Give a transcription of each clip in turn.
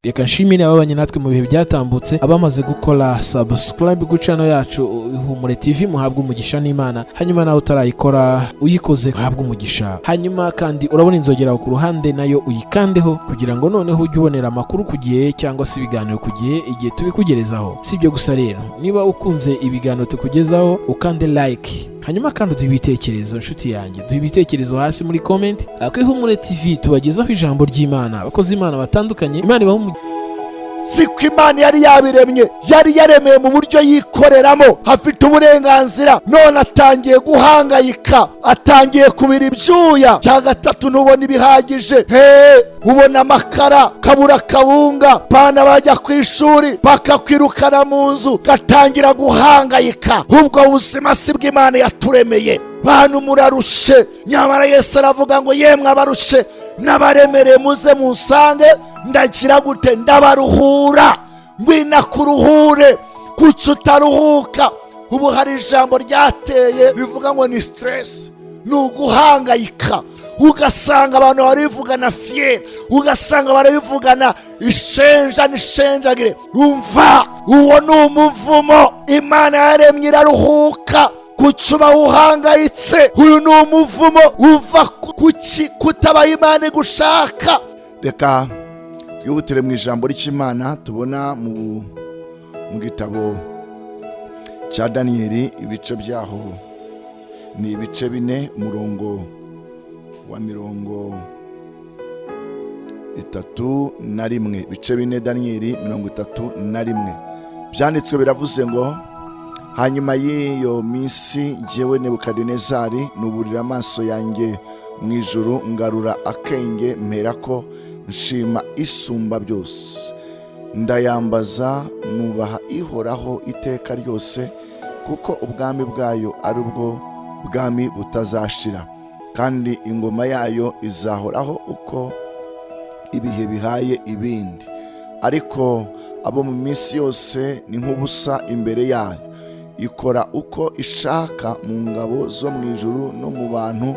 Reka nshimire ababanye natwe mu bihe byatambutse, abamaze gukora subscribe ku channel yacu Ihumure TV, muhabwe umugisha n'Imana. Hanyuma nawe utarayikora, uyikoze uhabwe umugisha. Hanyuma kandi urabona inzogera aho ku ruhande, nayo uyikandeho kugira ngo noneho ujye ubonera amakuru ku gihe cyangwa se ibiganiro ku gihe igihe tubikugerezaho. Si ibyo gusa rero, niba ukunze ibiganiro tukugezaho, ukande like, hanyuma kandi uduhe ibitekerezo. Inshuti yanjye, duhe ibitekerezo hasi muri comment. Ku Ihumure TV tubagezaho ijambo ry'Imana, abakozi Imana batandukanye. Imana ibaha umugisha. Siko Imana yari yabiremye, yari yaremeye mu buryo yikoreramo, afite uburenganzira. None atangiye guhangayika, atangiye kubira ibyuya. Cya gatatu, ntubona ibihagije. He, ubona amakara, kabura kawunga, bana bajya ku ishuri bakakwirukana mu nzu, gatangira guhangayika. Ubwo buzima si bw'Imana yaturemeye. Bantu murarushe, nyamara Yesu aravuga ngo: "Yemwe abarushe n'abaremereye, muze munsange." Ndagira gute? Ndabaruhura. Ngwino kuruhure. Kuki utaruhuka? Ubu hari ijambo ryateye bivuga ngo ni stress, ni uguhangayika. Ugasanga abantu barabivugana fier, ugasanga barabivugana ishenja n'ishenjagire. Umva, uwo ni umuvumo. Imana yaremye iraruhuka. Kuki uba uhangayitse? Uyu ni umuvumo uva kuki kutabaho Imana igushaka. Reka twihutire mu ijambo ry'Imana tubona mu gitabo cya Daniyeli. Ibice byaho ni ibice 4, umurongo wa 31. Ibice 4, Daniyeli 31. Byanditswe biravuze ngo: "Hanyuma y'iyo minsi, jyewe Nebukadinezari nuburira amaso yanjye mu ijuru, ngarura akenge, mperako nshima Isumba byose, ndayambaza, nubaha Ihoraho iteka ryose, kuko ubwami bwayo ari ubwo bwami butazashira, kandi ingoma yayo izahoraho uko ibihe bihaye ibindi. Ariko abo mu minsi yose ni nk'ubusa imbere yayo. Ikora uko ishaka mu ngabo zo mu ijuru no mu bantu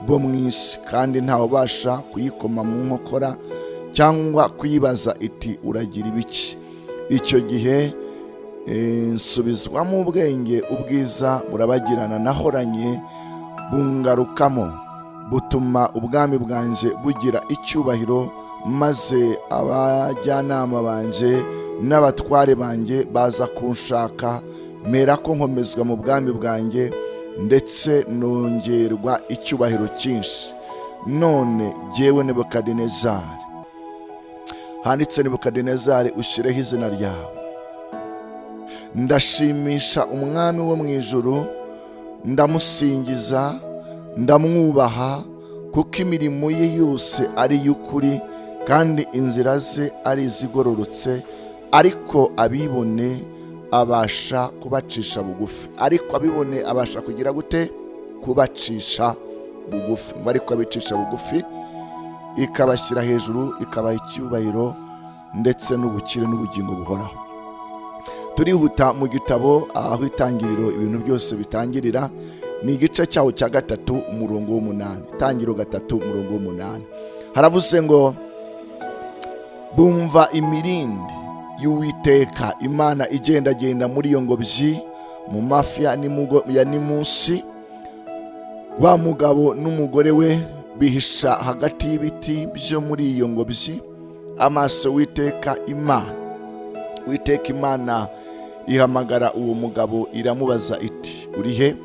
bo mu isi, kandi ntawubasha kuyikoma mu nkokora cyangwa kuyibaza iti: 'Uragira ibiki?' Icyo gihe nsubizwamo ubwenge, ubwiza burabagirana nahoranye bungarukamo, butuma ubwami bwanjye bugira icyubahiro, maze abajyanama banjye n'abatware banjye baza kunshaka. Mera ko nkomezwa mu bwami bwanjye, ndetse nongerwa icyubahiro cyinshi. None jyewe Nebukadinezari," handitse Nebukadinezari, ushyireho izina ryawe, "ndashimisha Umwami wo mu ijuru, ndamusingiza, ndamwubaha, kuko imirimo ye yose ari iy'ukuri kandi inzira ze ari izigororotse. Ariko abibone abasha kubacisha bugufi." Ariko abibone abasha kugira gute? Kubacisha bugufi. Ngo ariko abicisha bugufi, ikabashyira hejuru, ikabaha icyubahiro ndetse n'ubukire n'ubugingo buhoraho. Turihuta mu gitabo aho itangiriro, ibintu byose bitangirira. Ni igice cyaho cya 3, umurongo w'8. Itangiriro 3, umurongo w'8, haravuze ngo: "Bumva imirindi y'Uwiteka Imana igendagenda muri iyo ngobyi mu mafi ya nimunsi. Wa mugabo n'umugore we bihisha hagati y'ibiti byo muri iyo ngobyi amaso Witeka Imana. Uwiteka Imana ihamagara uwo mugabo, iramubaza iti: 'Uri he?'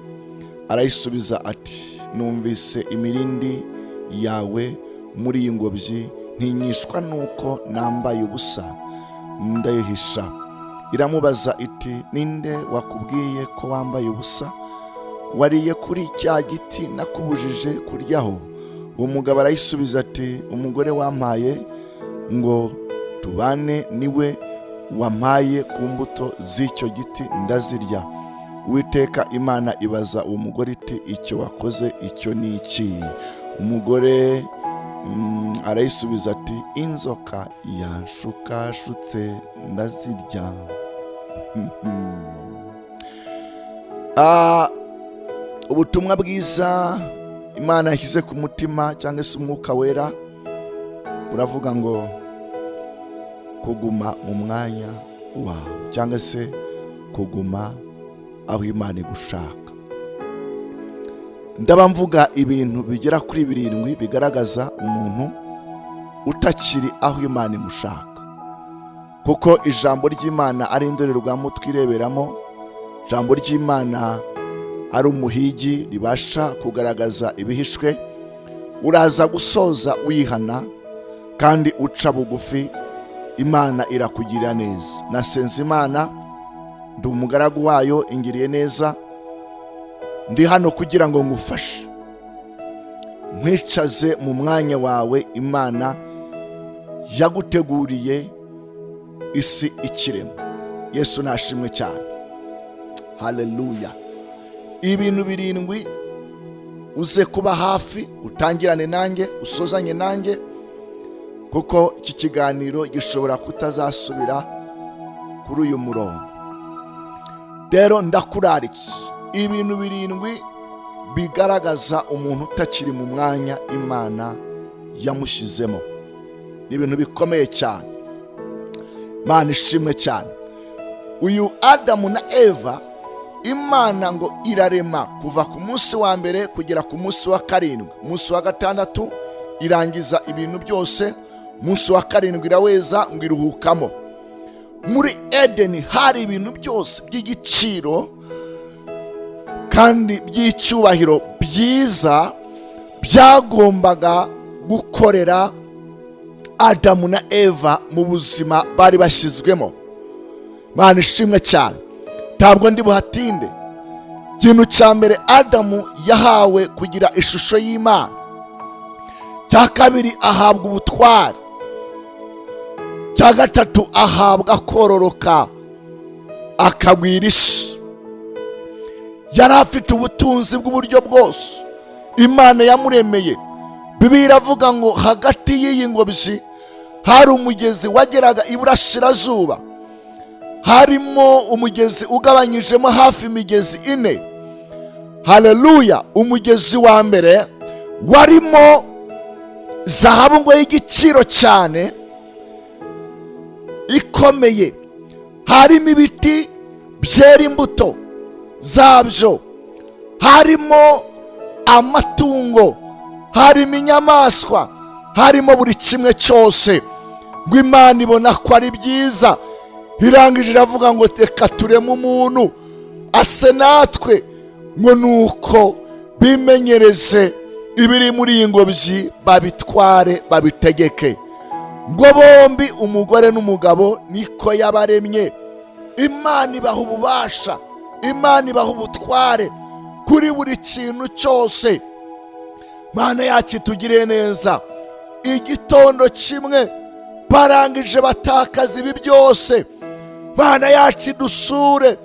Arayisubiza ati: 'Numvise imirindi yawe muri iyi ngobyi, ntinyishwa nuko nambaye ubusa, ndayihisha.' Iramubaza iti: 'Ninde wakubwiye ko wambaye ubusa? Wariye kuri cya giti nakubujije kuryaho?' Uwo mugabo arayisubiza ati: 'Umugore wampaye ngo tubane niwe wampaye ku mbuto z'icyo giti, ndazirya.' Uwiteka Imana ibaza uwo mugore iti: 'Icyo wakoze icyo ni iki?' Umugore arayisubiza ati: 'Inzoka yanshukashutse, ndazirya.'" Ubutumwa bwiza Imana yashyize ku mutima cyangwa se Umwuka Wera buravuga ngo Kuguma mu mwanya wawe, cyangwa se kuguma aho Imana igushaka. Ndaba mvuga ibintu bigera kuri 7 bigaragaza umuntu utakiri aho Imana imushaka, kuko ijambo ry'Imana ari indorerwamo twireberamo. Ijambo ry'Imana ari umuhigi, ribasha kugaragaza ibihishwe. Uraza gusoza wihana kandi uca bugufi, Imana irakugirira neza. Nasenze Imana, ndi umugaragu wayo, ingiriye neza. Ndi hano kugira ngo ngufashe, nkwicaze mu mwanya wawe Imana yaguteguriye isi ikirema. Yesu nashimwe cyane, haleluya. Ibintu 7 uze kuba hafi, utangirane nanjye, usozanye nanjye, kuko iki kiganiro gishobora kutazasubira kuri uyu murongo. Rero ndakuraritse ibintu 7 bigaragaza umuntu utakiri mu mwanya Imana yamushyizemo. Ni ibintu bikomeye cyane. Imana ishimwe cyane. Uyu Adamu na Eva, Imana ngo irarema kuva ku munsi wa mbere kugera ku munsi wa 7. Umunsi wa 6 irangiza ibintu byose, umunsi wa 7 iraweza ngo iruhukamo. Muri Edeni hari ibintu byose by'igiciro kandi by'icyubahiro byiza byagombaga gukorera Adamu na Eva mu buzima bari bashyizwemo. Imana ishimwe cyane, ntabwo ndi buhatinde. Ikintu cya mbere, Adamu yahawe kugira ishusho y'Imana. Cya kabiri, ahabwa ubutware. Cya gatatu, ahabwa kororoka akagwira isi. Yari afite ubutunzi bw'uburyo bwose Imana yamuremeye. Bibiliya iravuga ngo hagati y'iyi ngobyi hari umugezi wageraga iburasirazuba, harimo umugezi ugabanyijemo hafi imigezi 4. Haleluya. Umugezi wa mbere warimo zahabu ngo y'igiciro cyane ikomeye, harimo ibiti byera imbuto zabyo, harimo amatungo, harimo inyamaswa, harimo buri kimwe cyose. Ngo Imana ibona ko ari byiza, irangije iravuga ngo reka tureme umuntu ase natwe, ngo nuko bimenyereze ibiri muri iyi ngobyi, babitware, babitegeke. Ngo bombi, umugore n'umugabo, niko yabaremye. Imana ibaha ububasha, Imana ibaha ubutware kuri buri kintu cyose. Mana yacu itugiriye neza. Igitondo kimwe barangije batakaza ibi byose. Mana yacu idusure.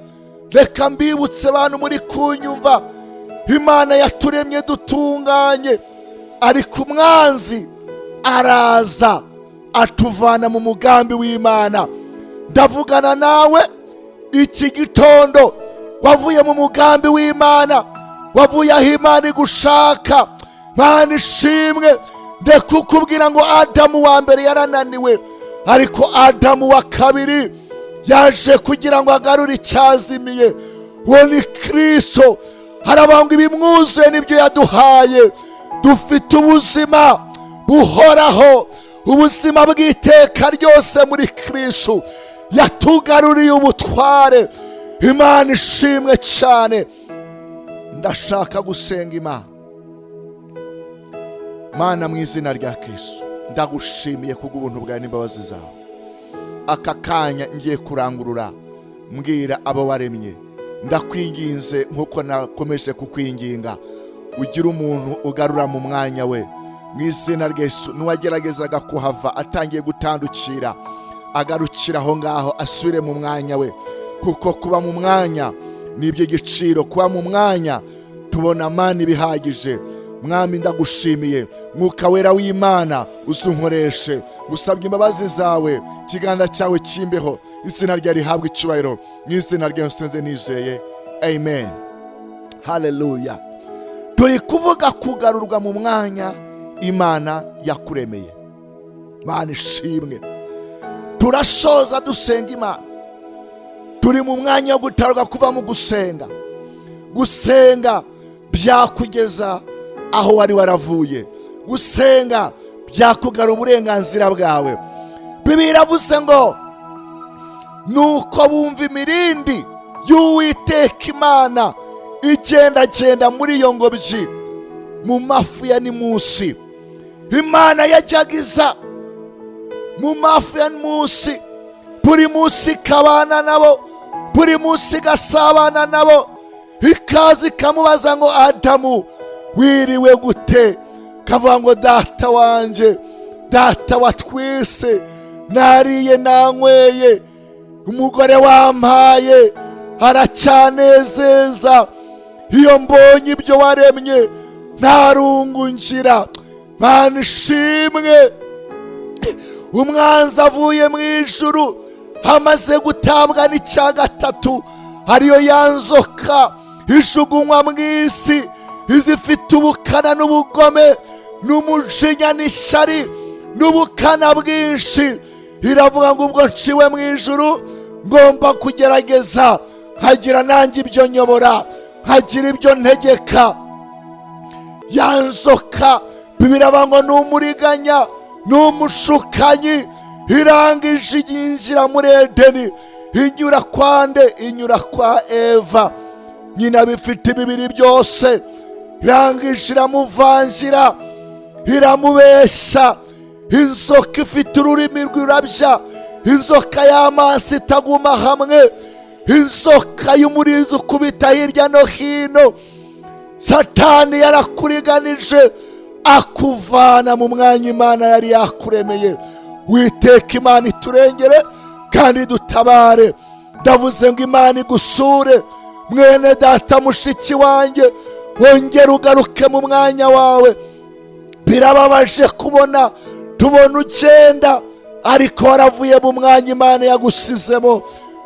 Reka mbibutse bantu muri kunyumva, Imana yaturemye dutunganye, ariko umwanzi araza atuvana mu mugambi w'Imana. Ndavugana nawe iki gitondo, wavuye mu mugambi w'Imana, wavuye aho Imana igushaka. Mana ishimwe. Ndekukubwira ngo Adamu wa mbere yarananiwe, ariko Adamu wa kabiri yaje kugira ngo agarure icyazimiye. Uwo ni Kristo. Harabangwa ibimwuzuye n'ibyo yaduhaye. Dufite ubuzima buhoraho, ubuzima bw'iteka ryose muri Kristo. Yatugaruriye ubutware. Imana ishimwe cyane. Ndashaka gusenga Imana. Mana, mu izina rya Kristo, ndagushimiye kubw'ubuntu bwawe n'imbabazi zawe. Aka kanya ngiye kurangurura mbwira abo waremye. Ndakwinginze nk'uko nakomeje kukwinginga, ugira umuntu ugarura mu mwanya we mu izina rya Yesu. N'uwageragezaga kuhava atangiye gutandukira, agarukira aho ngaho, asubire mu mwanya we, kuko kuba mu mwanya ni iby'igiciro. Kuba mu mwanya tubona Mana ibihagije. Mwami, ndagushimiye. Mwuka Wera w'Imana, usunkoreshe. Gusabwa imbabazi zawe, ikiganza cyawe kimbeho, izina rye rihabwa icyubahiro. Mu izina rye nsenze nizeye, amen. Haleluya. Turi kuvuga kugarurwa mu mwanya Imana yakuremeye. Mana ishimwe. Turasoza dusenga Imana. Turi mu mwanya wo gutaruka kuva mu gusenga. Gusenga byakugeza aho wari waravuye, gusenga byakugara uburenganzira bwawe. Bibiliya iravuze ngo nuko bumva imirindi y'Uwiteka Imana igendagenda muri iyo ngobyi mu mafu ya nimunsi. Imana yajyaga iza mu mafu ya munsi buri munsi, ikabana nabo buri munsi, igasabana nabo, ikaza ikamubaza ngo: "Adamu, wiriwe gute?" Kavuga ngo: "Data wanjye, Data wa twese, nariye, nanyweye, umugore wampaye aracyanezeza. Iyo mbonye ibyo waremye nta rungu ngira." Mana ishimwe. Umwanzi avuye mu ijuru, amaze gutabwa n'icya gatatu, ariyo ya nzoka, ijugunywa mu isi, izifite ubukana n'ubugome n'umujinya n'ishyari n'ubukana bwinshi. Iravuga ngo: "Ubwo nciwe mu ijuru, ngomba kugerageza nkagira nanjye ibyo nyobora, nkagira ibyo ntegeka." Ya nzoka, bibiraba ngo ni umuriganya, ni umushukanyi. Irangije yinjira muri Edeni. Inyura kwa nde? Inyura kwa Eva. Nyina bifite imibiri byose. Irangije iramuvangira, iramubeshya. Inzoka ifite ururimi rw'urabya, inzoka y'amaso itaguma hamwe, inzoka y'umurizo ukubita hirya no hino. Satani yarakuriganije, akuvana mu mwanya Imana yari yakuremeye. Witeka Imana iturengere kandi dutabare. Ndavuze ngo Imana igusure, mwene data, mushiki wanjye, wongere ugaruke mu mwanya wawe. Birababaje kubona tubona ugenda, ariko waravuye mu mwanya Imana yagusizemo.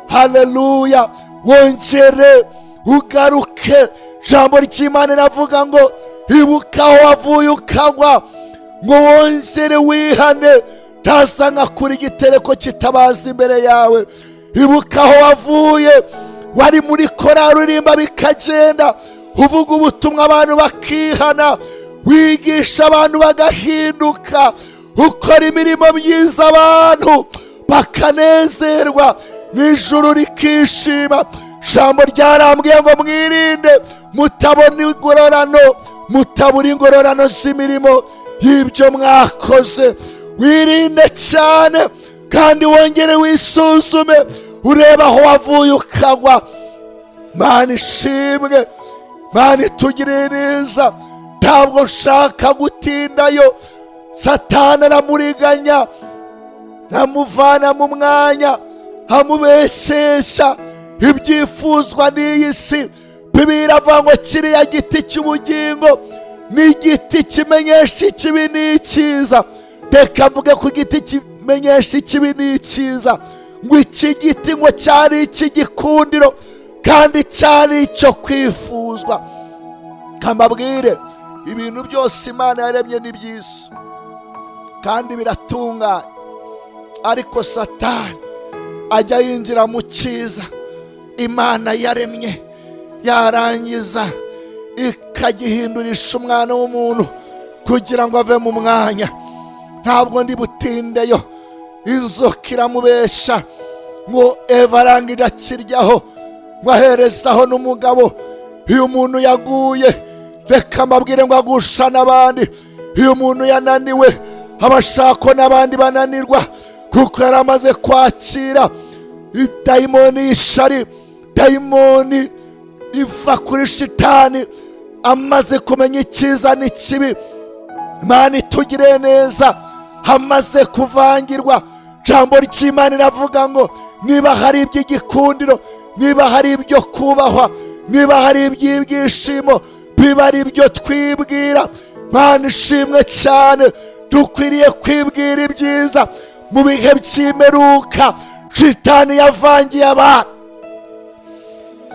Haleluya! Wongere ugaruke. Ijambo ry'Imana riravuga ngo: "Ibuka aho wavuye ukagwa, ngo wongere wihane, ntasa nka kuri igitereko kitabaza imbere yawe." Ibuka aho wavuye. Wari muri korari, uririmba bikagenda, uvuga ubutumwa abantu bakihana, wigisha abantu bagahinduka, ukora imirimo myiza abantu bakanezerwa, n'ijuru rikishima. Ijambo ryarambwiye ngo: "Mwirinde mutabona ingororano, mutabura ingororano z'imirimo y'ibyo mwakoze." Wirinde cyane kandi wongere wisuzume, urebe aho wavuye ukagwa. Mana ishimwe, Mana itugirire neza. Ntabwo nshaka gutindayo. Satani aramuriganya, amuvana mu mwanya, amubeshesha ibyifuzwa n'iyi si. Bibiliya iravuga ngo kiriya giti cy'ubugingo ni igiti kimenyesha ikibi n'icyiza. Reka mvuge ku giti kimenyesha ikibi n'icyiza, ngo iki giti ngo cyari icy'igikundiro kandi cyari icyo kwifuzwa. Kamabwire, ibintu byose Imana yaremye ni byiza kandi biratunganye, ariko Satani ajya yinjira mu cyiza Imana yaremye, yarangiza ikagihindurisha umwana w'umuntu kugira ngo ave mu mwanya. Ntabwo ndi butindeyo. Inzoka iramubesha ngo Eva arangije akiryaho, ngo aherezaho n'umugabo. Iyo umuntu yaguye, reka mbabwire ngo agusha n'abandi. Iyo umuntu yananiwe, aba ashaka ko n'abandi bananirwa, kuko yari amaze kwakira idayimoni y'ishari, dayimoni iva kuri shitani, amaze kumenya icyiza n'ikibi. Imana itugire neza. Amaze kuvangirwa, ijambo ry'Imana riravuga ngo niba hari iby'igikundiro, niba hari ibyo kubahwa, niba hari iby'ibyishimo, biba ari ibyo twibwira. Mana ishimwe cyane. Dukwiriye kwibwira ibyiza. Mu bihe by'imperuka, shitani yavangiye abantu,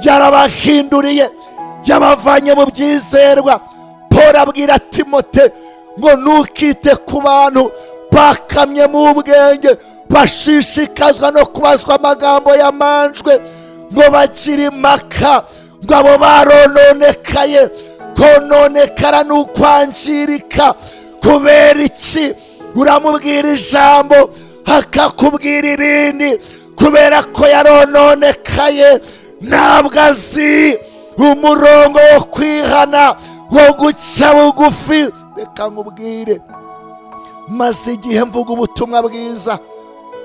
yarabahinduriye, yabavanye mu byizerwa. Paul abwira Timote ngo: "Ntukite ku bantu bakamye mu bwenge, Bashishikazwa no kubazwa amagambo y'amanjwe, ngo bakiri impaka, ngo abo barononekaye. Kononekara ni ukwangirika. Kubera iki? Uramubwira ijambo, akakubwira irindi, kubera ko yarononekaye. Ntabwo azi umurongo wo kwihana, wo guca bugufi. Reka nkubwire, maze igihe mvuga ubutumwa bwiza,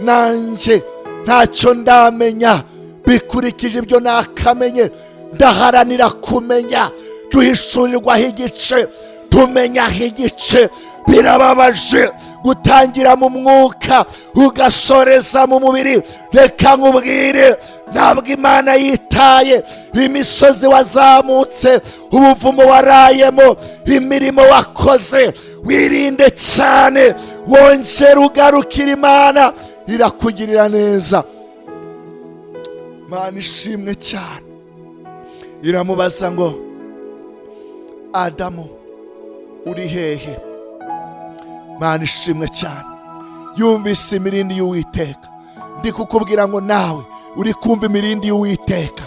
nanjye ntacyo ndamenya bikurikije ibyo nakamenye. Ndaharanira kumenya. Duhishurirwaho igice, tumenyaho igice. Birababaje gutangira mu mwuka, ugasoreza mu mubiri. Reka nkubwire, ntabwo Imana yitaye imisozi wazamutse, ubuvumo warayemo, imirimo wakoze. Wirinde cyane, wongere ugarukira Imana, irakugirira neza. Imana ishimwe cyane. Iramubaza ngo: "Adamu, uri hehe?" Imana ishimwe cyane. Yumvise imirindi y'Uwiteka. Ndi kukubwira ngo nawe uri kumva imirindi y'Uwiteka.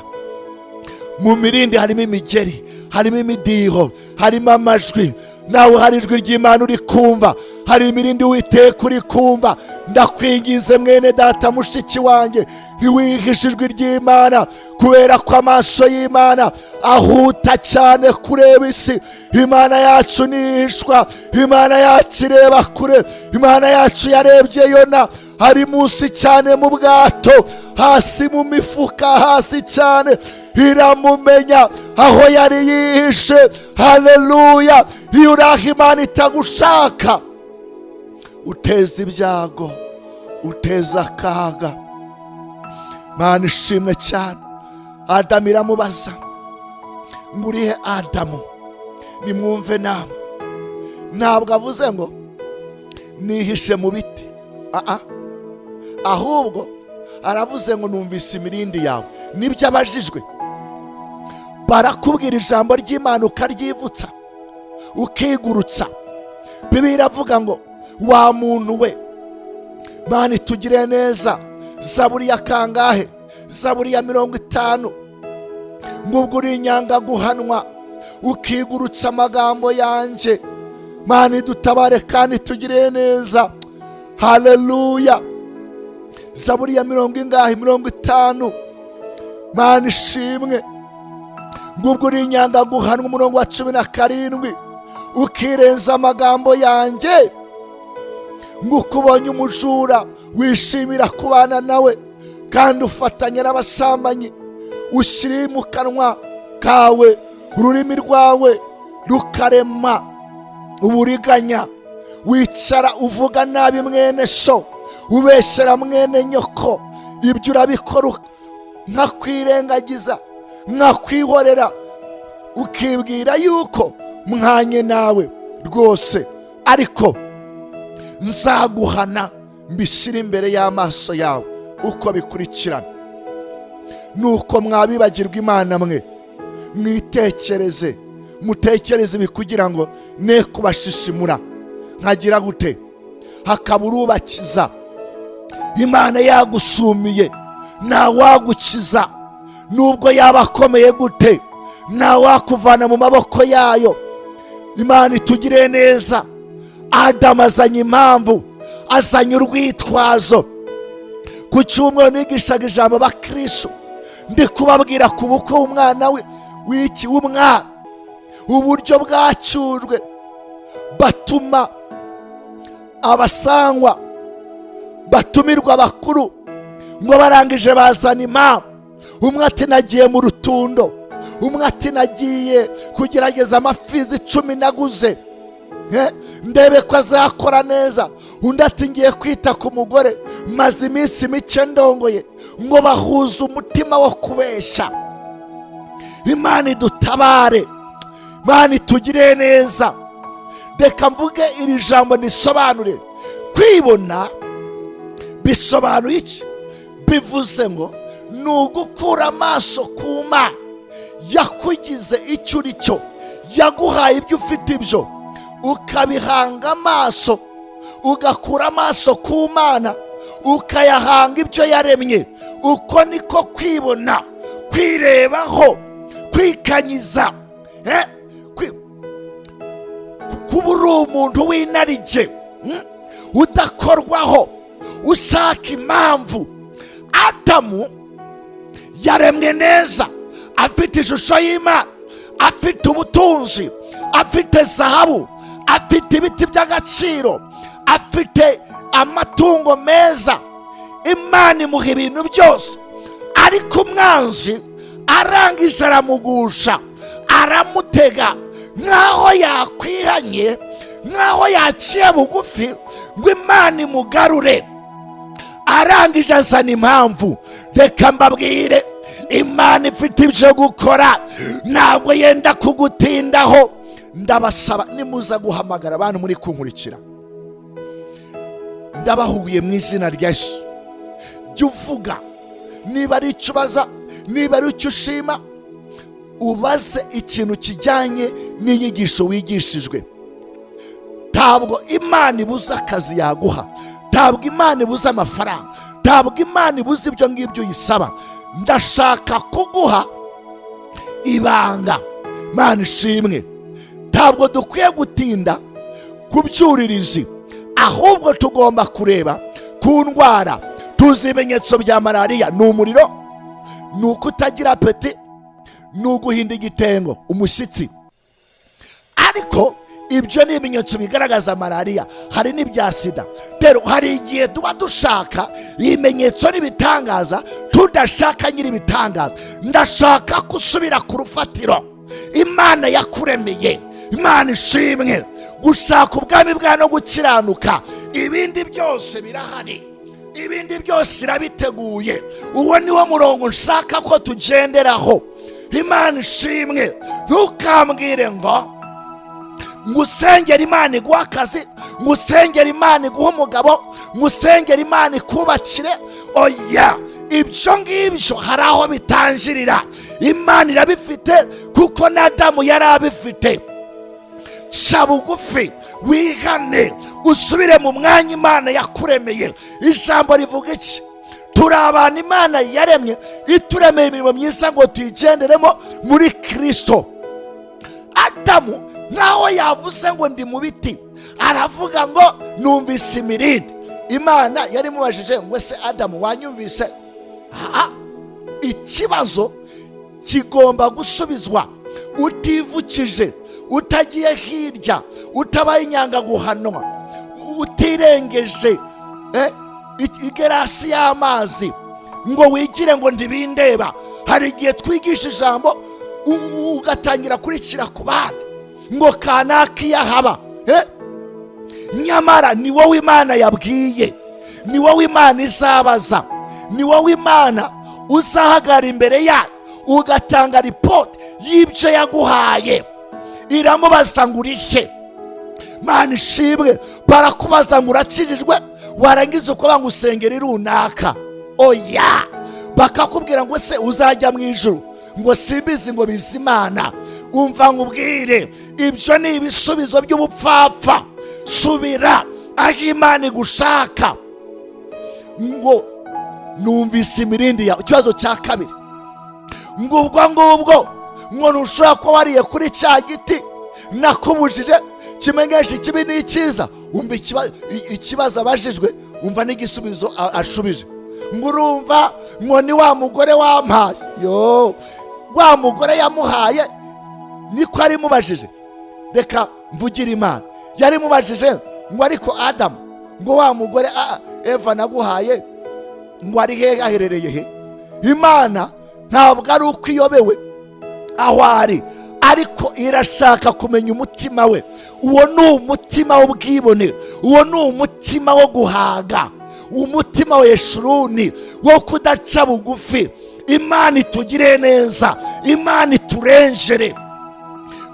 Mu mirindi harimo imigeri, harimo imidiho, harimo amajwi. Nawe hari ijwi ry'Imana uri kumva, hari imirindi y'Uwiteka uri kumva. Ndakwingize mwene data, mushiki wanjye, ntiwihishe ijwi ry'Imana, kubera ko amaso y'Imana ahuta cyane kureba isi. Imana yacu ntihishwa, Imana yacu ireba kure. Imana yacu yarebye Yona ari munsi cyane mu bwato, hasi mu mifuka, hasi cyane, iramumenya aho yari yihishe. Haleluya! Iyo uri aho Imana itagushaka, uteza ibyago, uteza akaga. Mana ishimwe cyane. Adamu iramubaza ngo: "Urihe, Adamu?" Nimwumve namwe, ntabwo avuze ngo nihishe mu biti, aa, ahubwo aravuze ngo numvise imirindi yawe. Nibyo abajijwe. Barakubwira ijambo ry'Imana, ukaryivutsa, ukigurutsa. Bibiliya iravuga ngo: "Wa muntu we." Mana itugire neza. Zaburi ya kangahe? Zaburi ya 50, ngo ubwo uri inyanga guhanwa, ukigurutsa amagambo yanjye. Mana idutabare kandi tugire neza. Haleluya! Zaburi ya mirongo ingahe? 50. Mana ishimwe. Ngo ubwo uri inyanga guhanwa, umurongo wa 17, ukirenza amagambo yanjye, ngo uko ubonye umujura wishimira kubana nawe, kandi ufatanya n'abasambanyi, ushyira mu kanwa kawe, ururimi rwawe rukarema uburiganya, wicara uvuga nabi mwene so, ubeshyera mwene nyoko. Ibyo urabikora nkakwirengagiza, nkakwihorera, ukibwira yuko mwanye nawe rwose, ariko nzaguhana, mbishyire imbere y'amaso yawe uko bikurikirana. Nuko mwabibagirwa Imana mwe, mwitekereze, mutekereze ibi, kugira ngo ne kubashishimura nkagira gute, hakaba urubakiza. Imana yagusumiye, ntawagukiza nubwo yaba akomeye gute, ntawakuvana mu maboko yayo. Imana itugire neza. Adamu azanye impamvu, azanye urwitwazo. Ku cyumweru nigishaga ijambo abakristo, ndi kubabwira ku bukwe w'umwana we w'iki, w'umwana, uburyo bwacyujwe, batuma abasangwa, batumirwa bakuru, ngo barangije bazana impamvu. Umwe ati: "Nagiye mu rutundo." Umwe ati: "Nagiye kugerageza amapfizi 10 naguze, ndebe ko azakora neza." Undi ati: "Ngiye kwita ku mugore, maze iminsi mike ndongoye." Ngo bahuze umutima wo kubeshya. Imana idutabare, Imana itugire neza. Reka mvuge iri jambo nisobanure. Kwibona bisobanuye iki? Bivuze ngo ni ugukura amaso ku Mana yakugize icyo uri cyo, yaguhaye ibyo ufite, ibyo ukabihanga amaso, ugakura amaso ku Mana, Ukayahanga ibyo yaremye. Uko niko kwibona, kwirebaho, kwikanyiza, kuba uri umuntu w'inarijye, udakorwaho, ushaka impamvu. Adamu yaremwe neza, afite ishusho y'Imana, afite ubutunzi, afite zahabu, afite ibiti by'agaciro, afite amatungo meza. Imana imuha ibintu byose, ariko umwanzi arangije aramugusha, aramutega nk'aho yakwihanye, nk'aho yaciye bugufi ngo Imana imugarure. Arangije azana impamvu. Reka mbabwire, Imana ifite ibyo gukora, ntabwo yenda kugutindaho. Ndabasaba, nimuza guhamagara abantu muri kunkurikira, ndabahuye mu izina rya Yesu. Jya uvuga niba ari icyo ubaza, niba ari icyo ushima, ubaze ikintu kijyanye n'inyigisho wigishijwe. Ntabwo Imana ibuza akazi yaguha, ntabwo Imana ibuza amafaranga, ntabwo Imana ibuza ibyo ngibyo uyisaba. Ndashaka kuguha ibanga. Imana ishimwe. Ntabwo dukwiye gutinda ku byuririzi, ahubwo tugomba kureba ku ndwara. Tuzi ibimenyetso bya malariya: ni umuriro, ni ukutagira appétit, ni uguhinda igitengo, umushyitsi. Ariko ibyo ni ibimenyetso bigaragaza malariya. Hari n'ibya sida. Rero hari igihe tuba dushaka ibimenyetso n'ibitangaza, tudashaka nyiri ibitangaza. Ndashaka gusubira ku rufatiro Imana yakuremeye. Imana ishimwe. Gushaka ubwami bwayo no gukiranuka, ibindi byose birahari, ibindi byose irabiteguye. Uwo ni wo murongo nshaka ko tugenderaho. Imana ishimwe. Ntukambwire ngo ngusengere Imana iguhe akazi, ngusengere Imana iguhe umugabo, ngusengere Imana ikubakire. Oya, ibyo ngibyo hari aho bitangirira. Imana irabifite kuko na Adamu yari abifite. Ca bugufi, wihane, usubire mu mwanya Imana yakuremeye. Ijambo rivuga iki? Turi abantu Imana yaremye, ituremeye imirimo myiza ngo tuyigenderemo muri Kirisito. Adamu nkaho yavuze ngo ndi mu biti, aravuga ngo numvise imirindi. Imana yari imubajije ngo: "Ese Adamu, wanyumvise?" Aha ikibazo kigomba gusubizwa utivukije, utagiye hirya, utabaye inyangaguhanwa, utirengeje igerasi y'amazi ngo wigire ngo ndibindeba. Hari igihe twigisha ijambo, ugatangira kurikira ku bandi ngo kanaka iyo ahaba. Nyamara ni wowe Imana yabwiye, ni wowe Imana izabaza, ni wowe Imana uzahagarara imbere yayo ugatanga ripoti y'ibyo yaguhaye. Iramubaza ngo: "Urishye?" Mana ishimwe. Barakubaza ngo urakijijwe, warangiza ukuvuga ngo usengera runaka. Oya. Bakakubwira ngo: "Se uzajya mu ijuru?" Ngo simbizi, ngo bizi Imana. Umva nkubwire, ibyo ni ibisubizo by'ubupfapfa. Subira aho Imana igushaka. Ngo numvise imirindi yawe. Ikibazo cya kabiri, ngo ubwo ngubwo ngo ntushobora kuba wariye kuri cya giti nakubujije kimenyesha ikibi n'icyiza. Umva ikibazo abajijwe, umva n'igisubizo ashubije. Ngo urumva, ngo ni wa mugore wampaye. Yo, wa mugore yamuhaye niko ari mubajije. Reka mvugire Imana yari mubajije ngo: "Ariko Adamu, ngo wa mugore Eva naguhaye, ngo ari hehe, aherereye he?" Imana ntabwo ari uko iyobewe aho ari, ariko irashaka kumenya umutima we. Uwo ni umutima w'ubwibone, uwo ni umutima wo guhaga, umutima wa Yeshuruni wo kudaca bugufi. Imana itugire neza, Imana iturenjere.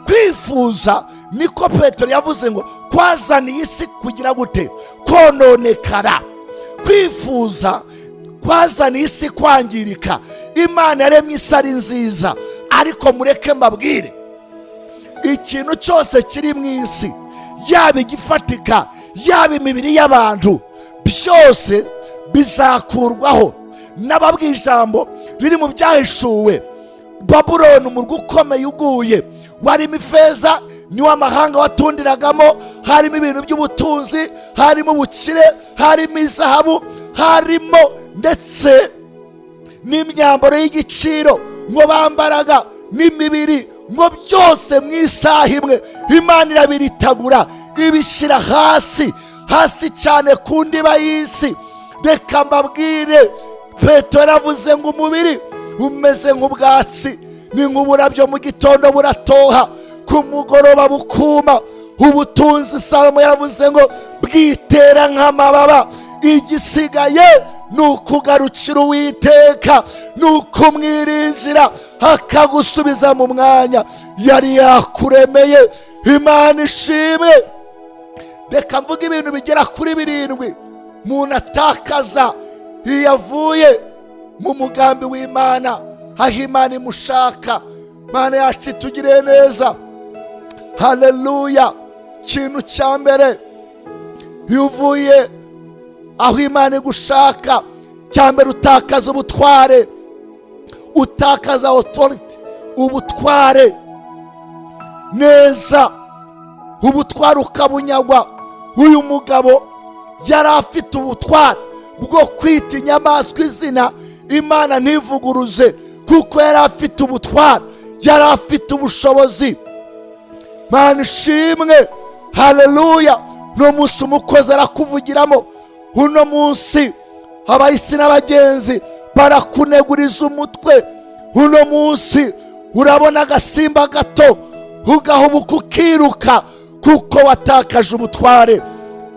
Kwifuza, niko Petero yavuze ngo kwazaniye isi kugira gute? Kononekara. Kwifuza kwazaniye isi kwangirika. Imana yaremye isi ari nziza, ariko mureke mbabwire, ikintu cyose kiri mu isi, yaba igifatika, yaba imibiri y'abantu, byose Bizakurwaho. N'ababwiye ijambo riri mu Byahishuwe: Babuloni, umurwa ukomeye uguye, warimo ifeza, niwo amahanga watundiragamo, harimo ibintu by'ubutunzi, harimo ubukire, harimo izahabu, harimo ndetse n'imyambaro y'igiciro ngo bambaraga, n'imibiri, ngo byose mu isaha imwe Imana irabiritagura, ibishyira hasi hasi cyane ku ndiba y'isi. Reka mbabwire, Petero yaravuze ngo umubiri umeze nk'ubwatsi, ni nk'uburabyo, mu gitondo buratoha, ku mugoroba bukuma. Ubutunzi, Salomo yavuze ngo bwitera nk'amababa. Igisigaye ni ukugarukira Uwiteka, ni ukumwiringira akagusubiza mu mwanya yari yakuremeye. Imana ishimwe. Reka mvuge ibintu bigera kuri birindwi umuntu atakaza iyo avuye mu mugambi w'Imana, aho Imana imushaka. Imana yacu itugiriye neza. Haleluya! Ikintu cya mbere, iyo uvuye aho Imana igushaka, cya mbere utakaza ubutware, utakaza authority, ubutware neza, ubutware ukabunyagwa. Uyu mugabo yari afite ubutware bwo kwita inyamaswa izina, Imana ntivuguruze, kuko yari afite ubutware, yari afite ubushobozi. Mana ishimwe, haleluya! Uno munsi umukozi arakuvugiramo, uno munsi abahisi n'abagenzi barakuneguriza umutwe, uno munsi urabona agasimba gato ugahubuka ukiruka, kuko watakaje ubutware.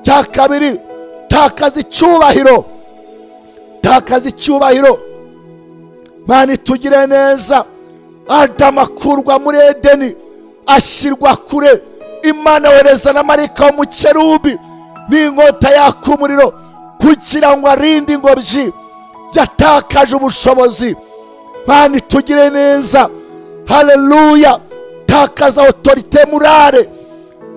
Cya kabiri, takaza icyubahiro, takaza icyubahiro. Mana itugire neza. Adamu akurwa muri Edeni, ashyirwa kure. Imana yohereza na marayika w'umukerubi n'inkota yaka umuriro kugira ngo arinde ingobyi. Yatakaje ubushobozi. Mana itugire neza, haleluya! Takaza autorité morale.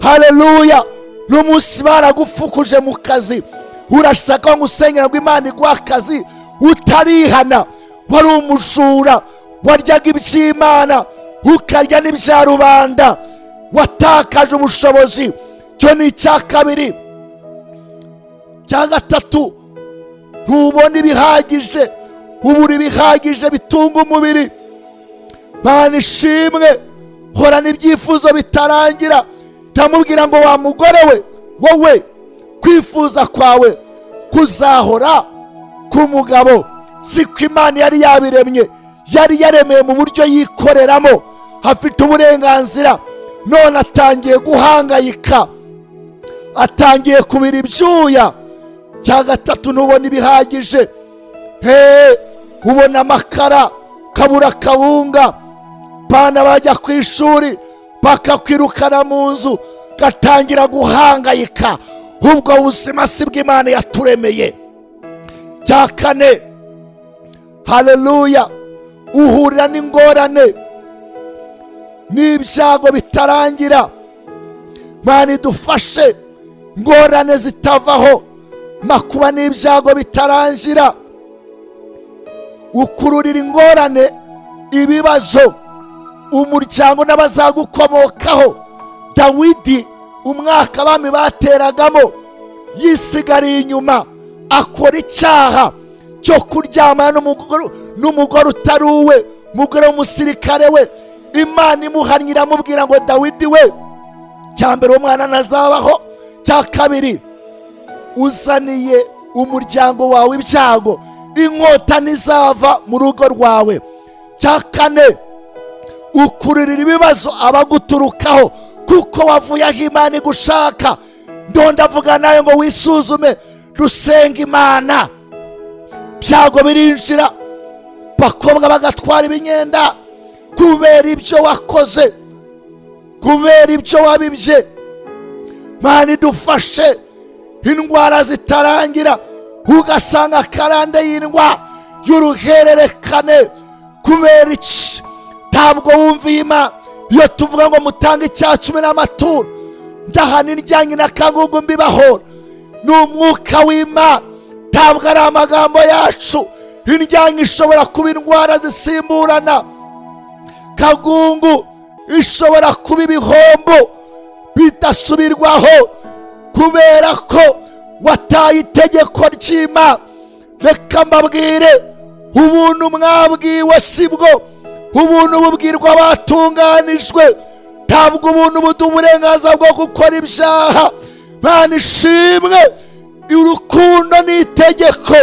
Haleluya! N'umunsi baragufukuje mu kazi, urashaka ngo usengera ngo Imana iguhe akazi utarihana. Wari umujura, waryaga iby'Imana ukarya n'ibya rubanda, watakaje ubushobozi. Cyo ni icya kabiri. Cya gatatu, ntubona ibihagije, ubura ibihagije bitunga umubiri. Mana ishimwe! Horana ibyifuzo bitarangira. Ndamubwira ngo wa mugore we, wowe kwifuza kwawe kuzahora ku mugabo. Siko Imana yari yabiremye, yari yaremeye mu buryo yikoreramo, afite uburenganzira. None atangiye guhangayika, atangiye kubira ibyuya. Cya gatatu, ntubona ibihagije. He, ubona amakara, kabura kawunga, bana bajya ku ishuri bakakwirukana mu nzu, gatangira guhangayika. Ubwo buzima si bw'Imana yaturemeye. Cya kane, haleluya, uhurira n'ingorane n'ibyago bitarangira. Mana idufashe! Ingorane zitavaho, makuba n'ibyago bitarangira, ukururira ingorane, ibibazo umuryango n'abazagukomokaho. Dawidi, umwaka abami bateragamo, yisigariye inyuma, akora icyaha cyo kuryamana n'umugore utari uwe, umugore w'umusirikare we. Imana imuhannye iramubwira ngo: "Dawidi we, cya mbere uwo mwana ntazabaho, cya kabiri uzaniye umuryango wawe ibyago, inkota ntizava mu rugo rwawe." Cya kane, ukururira ibibazo abaguturukaho, kuko wavuye aho Imana igushaka. Ndavuga nawe ngo wisuzume, dusenga Imana. Byago birinjira, bakobwa bagatwara ibinyenda kubera ibyo wakoze, kubera ibyo wabibye. Mana idufashe! Indwara zitarangira, ugasanga karande y'indwara y'uruhererekane. Kubera iki? Ntabwo wumviye Imana. Iyo tuvuga ngo mutange icya cumi n'amaturo, ndahana indyanyi na kangugu mbibahora, ni umwuka w'Imana. Ntabwo ari amagambo yacu. Indyanke ishobora kuba indwara zisimburana. Kagungu ishobora kuba ibihombo bidasubirwaho kubera ko wataye itegeko ry'Imana. Reka mbabwire, ubuntu mwabwiwe si bwo. Ubuntu bubwirwa abatunganijwe. Ntabwo ubuntu buduha uburenganzira bwo gukora ibyaha. Mana ishimwe. Urukundo ni itegeko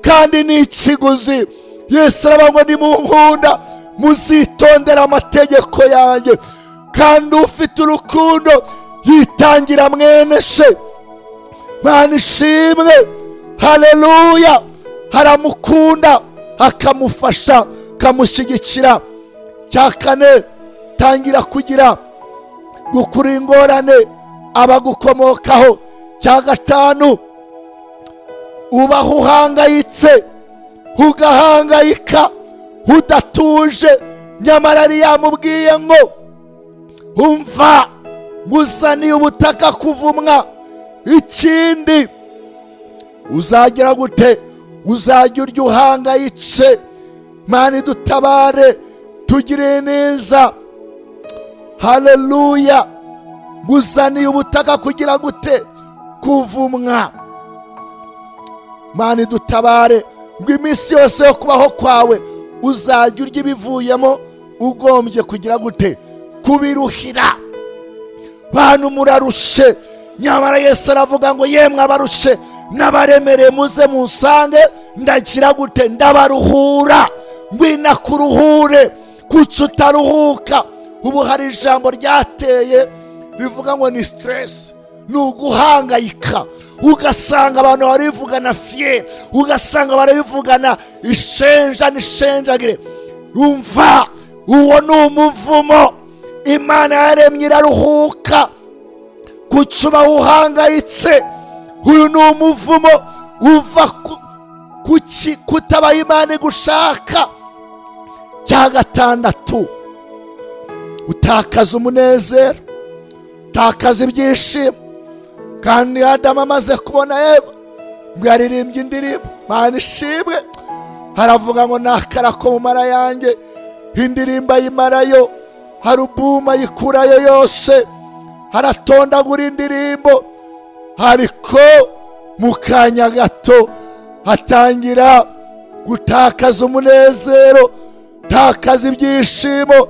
kandi ni ikiguzi. Yesu aravuga ngo: "Nimunkunda muzitondera amategeko yanjye." Kandi ufite urukundo yitangira mwene se. Mana ishimwe, haleluya. Haramukunda, akamufasha, akamushyigikira. Cya kane, tangira kugira gukura ingorane abagukomokaho. Cya gatanu, ubaho uhangayitse, ugahangayika udatuje. Nyamara yari yamubwiye ngo: "Umva, nguzaniye ubutaka kuvumwa. Ikindi uzagira gute? Uzajya urya uhangayitse." Mana idutabare, tugire neza, haleluya. Nguzaniye ubutaka kugira gute? Kuvumwa. Mana idutabare. Ngo iminsi yose yo kubaho kwawe uzajya urya ibivuyemo ugombye kugira gute? Kubiruhira. Bantu murarushe, nyamara Yesu aravuga ngo: "Yemwe abarushe n'abaremereye, muze munsange, ndagira gute? Ndabaruhura." Ngwino akuruhure. Kuki utaruhuka? Ubu hari ijambo ryateye rivuga ngo ni stress, ni uguhangayika. Ugasanga abantu barabivugana fier, ugasanga barabivugana ishenja n'ishenjagire. Umva, uwo ni umuvumo. Imana yaremye iraruhuka. Kuki uba uhangayitse? Uyu ni umuvumo uva kuki kutabaho Imana igushaka. Cya gatandatu, utakaza umunezero, utakaza ibyishimo. Kandi Adamu amaze kubona Eva, ngo yaririmbye indirimbo. Mana ishimwe. Haravuga ngo: "Nakara ko mu mara yanjye." Indirimbo ayimarayo, harubumu ayikurayo yose, haratondagura indirimbo. Ariko mu kanya gato hatangira gutakaza umunezero, takaza ibyishimo,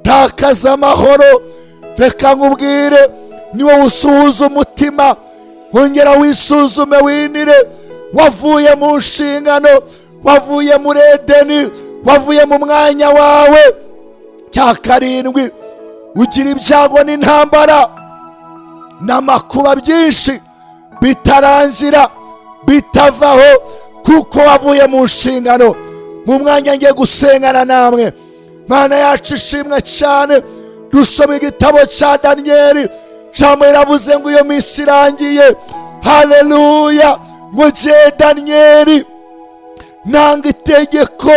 takaza amahoro. Reka nkubwire, ni wowe usuhuza umutima. Wongera wisuzume, winire. Wavuye mu nshingano, wavuye muri Edeni, wavuye mu mwanya wawe. Cya karindwi, ugira ibyago n'intambara n'amakuba byinshi bitarangira, bitavaho, kuko wavuye mu nshingano. Mu mwanya ngiye gusengana namwe. Mana yacu ishimwe cyane. Dusoma igitabo cya Daniyeli. Ijambo riravuze ngo iyo minsi irangiye, haleluya, ngo jye Daniyeli nanga itegeko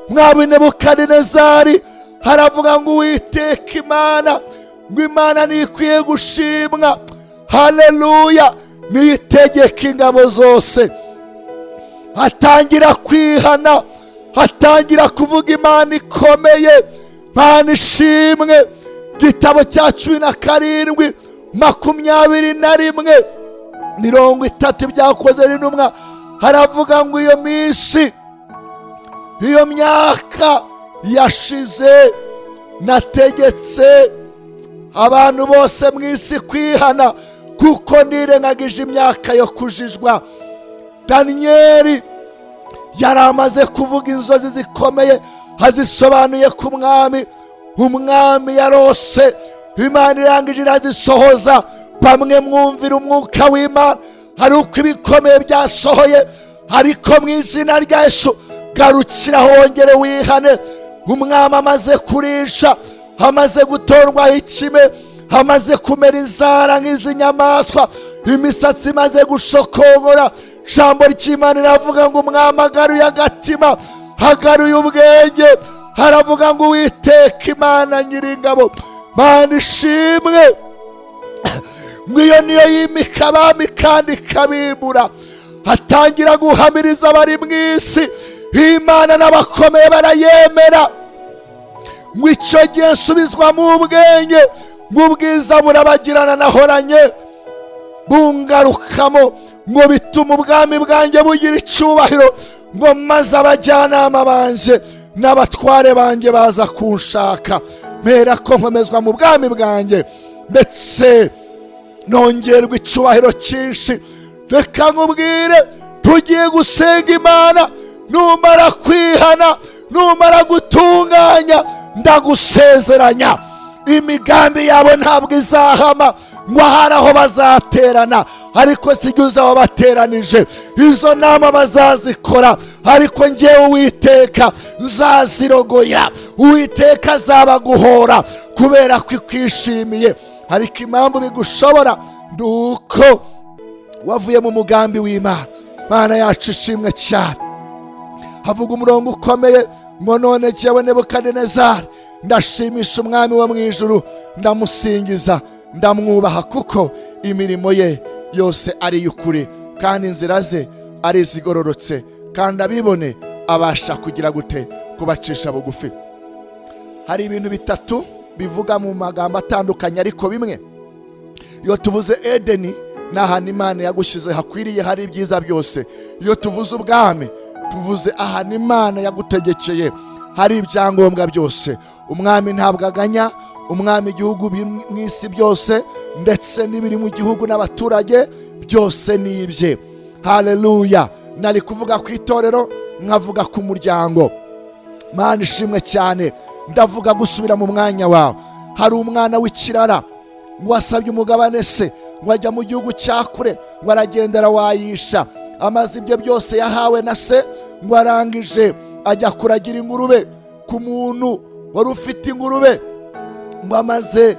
mwami Nebukadinezari. Haravuga ngo Uwiteka Imana, ngo Imana ntikwiye gushimwa, haleluya, niyitegeka ingabo zose. Atangira kwihana, atangira kuvuga Imana ikomeye. Mana ishimwe. Igitabo cya 17, 21, 30, Byakoze n'Intumwa, haravuga ngo iyo minsi, iyo myaka yashize, nategetse abantu bose mu isi kwihana, kuko nirengagije imyaka yo kujijwa. Daniyeli yari amaze kuvuga inzozi zikomeye, azisobanuye ku mwami. Umwami yarose, Imana irangije irazisohoza. Bamwe mwumvira umwuka w'Imana, hari uko ibikomeye byasohoye. Ariko mu izina rya Yesu, garukiraho, wongere wihane. Umwami amaze kurisha, amaze gutorwaho ikime, amaze kumera inzara nk'izi nyamaswa, imisatsi imaze gushokongora, ijambo ry'Imana riravuga ngo umwami agaruye agatima, agaruye ubwenge, haravuga ngo: "Uwiteka Imana nyiringabo, Mana ishimwe," ngo iyo niyo yimika abami kandi ikabimura. Atangira guhamiriza abari mu isi, Imana n'abakomeye barayemera. Ngo icyo gihe nsubizwa mu ubwenge, ngo ubwiza burabagirana nahoranye bungarukamo, ngo bituma ubwami bwanjye bugira icyubahiro, ngo maze abajyanama banjye n'abatware banjye baza kunshaka, mpera ko nkomezwa mu bwami bwanjye, ndetse nongerwa icyubahiro cyinshi. Reka nkubwire, tugiye gusenga Imana. Numara kwihana, numara gutunganya, ndagusezeranya, imigambi yabo ntabwo izahama. Ngo ahari aho bazaterana, ariko sijya uzaba bateranije. Izo nama bazazikora, ariko ngewe Uwiteka nzazirogoya. Uwiteka azabaguhora kubera ko ikwishimiye. Ariko impamvu bigushobora ni uko wavuye mu mugambi w'Imana. Mana yacu ishimwe cyane. Havuga umurongo ukomeye ngo: "None jyewe Nebukadinezari ndashimisha Umwami wo mu ijuru, ndamusingiza, ndamwubaha, kuko imirimo ye yose ari iy'ukuri kandi inzira ze ari izigororotse, kandi abibone abasha kugira gute? Kubacisha bugufi." Hari ibintu bitatu bivuga mu magambo atandukanye ariko bimwe. Iyo tuvuze Edeni, ni ahantu Imana yagushyize hakwiriye, hari ibyiza byose. Iyo tuvuze ubwami, tuvuze ahantu Imana yagutegekeye hari ibyangombwa byose. Umwami ntabwo aganya. Umwami, igihugu mu isi byose, ndetse n'ibiri mu gihugu n'abaturage byose ni ibye. Haleluya! Nari kuvuga ku itorero, nkavuga ku muryango. Mana ishimwe cyane. Ndavuga gusubira mu mwanya wawe. Hari umwana w'ikirara ngo wasabye umugabane se, ngo ajya mu gihugu cya kure, ngo aragendera wayisha, amaze ibyo byose yahawe na se, ngo arangije ajya kuragira ingurube ku muntu wari ufite ingurube. Ngo amaze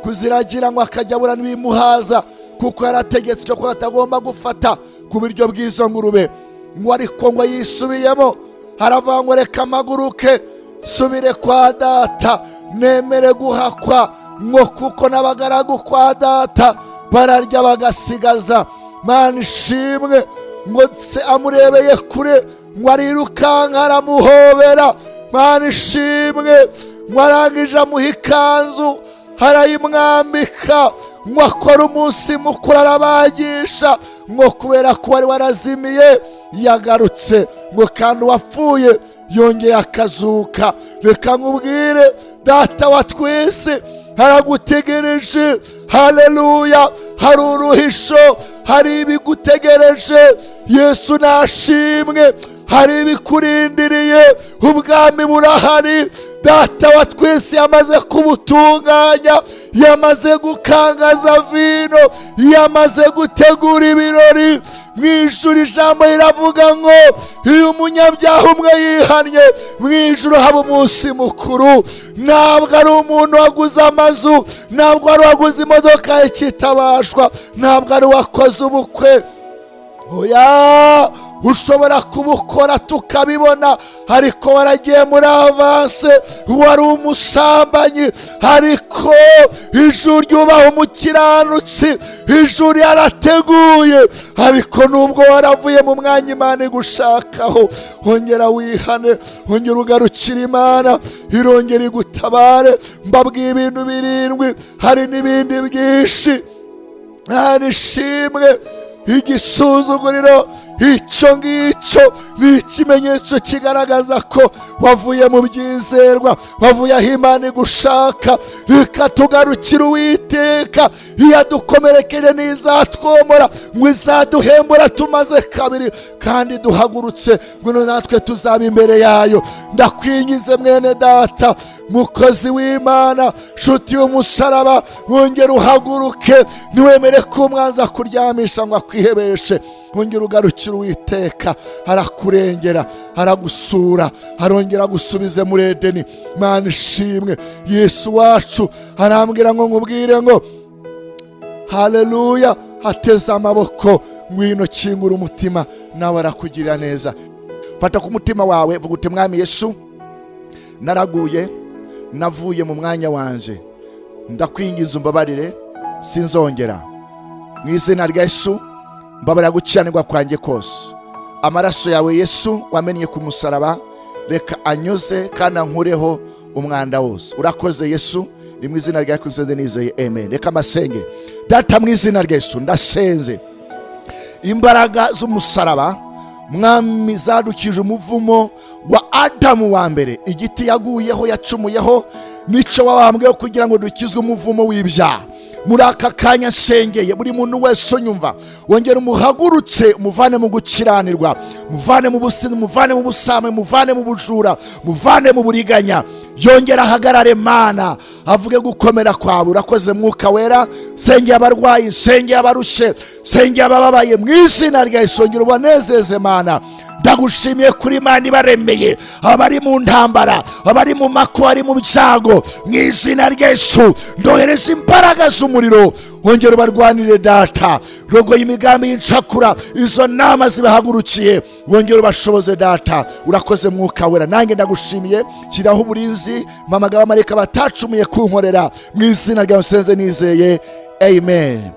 kuziragira, ngo akajya abura n'ibimuhaza, kuko yarategetswe ko atagomba gufata ku biryo bw'izo ngurube. Ngo ariko ngo yisubiyemo, haravuga ngo: "Reka mpaguruke nsubire kwa data, nemere guhakwa, ngo kuko n'abagaragu kwa data bararya bagasigaza." Mana ishimwe. Ngo se amurebeye kure, ngo arirukanka aramuhobera. Mana ishimwe. Ngo arangije amuha ikanzu arayimwambika, ngo akore umunsi mukuru arabagisha, ngo kubera ko wari warazimiye yagarutse, ngo kandi uwapfuye yongeye akazuka. Reka nkubwire, Data wa twese haragutegereje. Haleluya! Hari uruhisho, hari ibigutegereje. Yesu nashimwe. Hari ibikurindiriye. Ubwami burahari. Data wa twese yamaze kubutunganya, yamaze gukangaza vino, yamaze gutegura ibirori mu ijuru. Ijambo riravuga ngo iyo umunyabyaha umwe yihannye, mu ijuru haba umunsi mukuru. Ntabwo ari umuntu waguze amazu, ntabwo ari uwaguze imodoka ikitabashwa, ntabwo ari uwakoze ubukwe. Oya, ushobora kubukora tukabibona, ariko waragiye muri avance, wari umusambanyi. Ariko ijuru ryubaha umukiranutsi, ijuru yarateguye. Ariko nubwo waravuye mu mwanya Imana igushakaho, ongera wihane, ongera ugarukire Imana, irongera igutabare. Mbabwiye ibintu birindwi, hari n'ibindi byinshi. Nta nishimwe. Igisuzuguriro, icyo ngicyo ni ikimenyetso kigaragaza ko wavuye mu byizerwa, wavuye aho Imana igushaka. Reka tugarukire Uwiteka. Iyo adukomerekeje ntizatwomora, ngo izaduhembura tumaze kabiri kandi duhagurutse, ngo natwe tuzaba imbere yayo. Ndakwingize mwene data, mukozi w'Imana, nshuti y'umusaraba, wongere uhaguruke. Ntiwemere ko umwanzi kuryamisha ngo akwihebeshe. Wongere ugarukire Uwiteka, arakurengera, aragusura, arongera agusubize muri Edeni. Mana ishimwe. Yesu wacu arambwira ngo nkubwire ngo haleluya, ateze amaboko: "Ngwino, kingura umutima," nawe arakugirira neza. Fata ku mutima wawe, vuga uti: "Mwami Yesu, naraguye, navuye mu mwanya wanjye, ndakwinginze umbabarire, sinzongera. Mu izina rya Yesu Mbabarira gukiranirwa kwanjye kose. Amaraso yawe Yesu wamennye ku musaraba, reka anyuze kandi ankureho umwanda wose. Urakoze Yesu, ni mu izina rya Kristo nizeye, amen. Reka amasenge. Data, mu izina rya Yesu ndasenze. Imbaraga z'umusaraba, Mwami, zadukije umuvumo wa Adamu wa mbere. Igiti yaguyeho, yacumuyeho, nicyo wabambweho kugira ngo dukizwe umuvumo w'ibyaha. Muri aka kanya nsengeye buri muntu wese unyumva, wongere umuhagurutse, umuvane mu gukiranirwa, muvane mu businzi, muvane mu busambanyi, muvane mu bujura, muvane mu buriganya. Yongere ahagarare, Mana, avuge gukomera kwawe. Urakoze Mwuka Wera. Sengeye abarwayi, sengeye abarushye, sengeye abababaye, mu izina rya Yesu wongere ubanezeze. Mana, ndagushimiye kuri Imana ibaremeye. Abari mu ntambara, abari mu makuba, abari mu byago, mu izina rya Yesu ndohereza imbaraga z'umuriro, wongere ubarwanire. Data, rogoye imigambi y'incakura, izo nama zibahagurukiye, wongere ubashoboze. Data, urakoze Mwuka Wera. Nanjye ndagushimiye. Shyiraho uburinzi, mpamagara abamarayika batacumuye kunkorera. Mu izina ryawe nsenze nizeye, amen.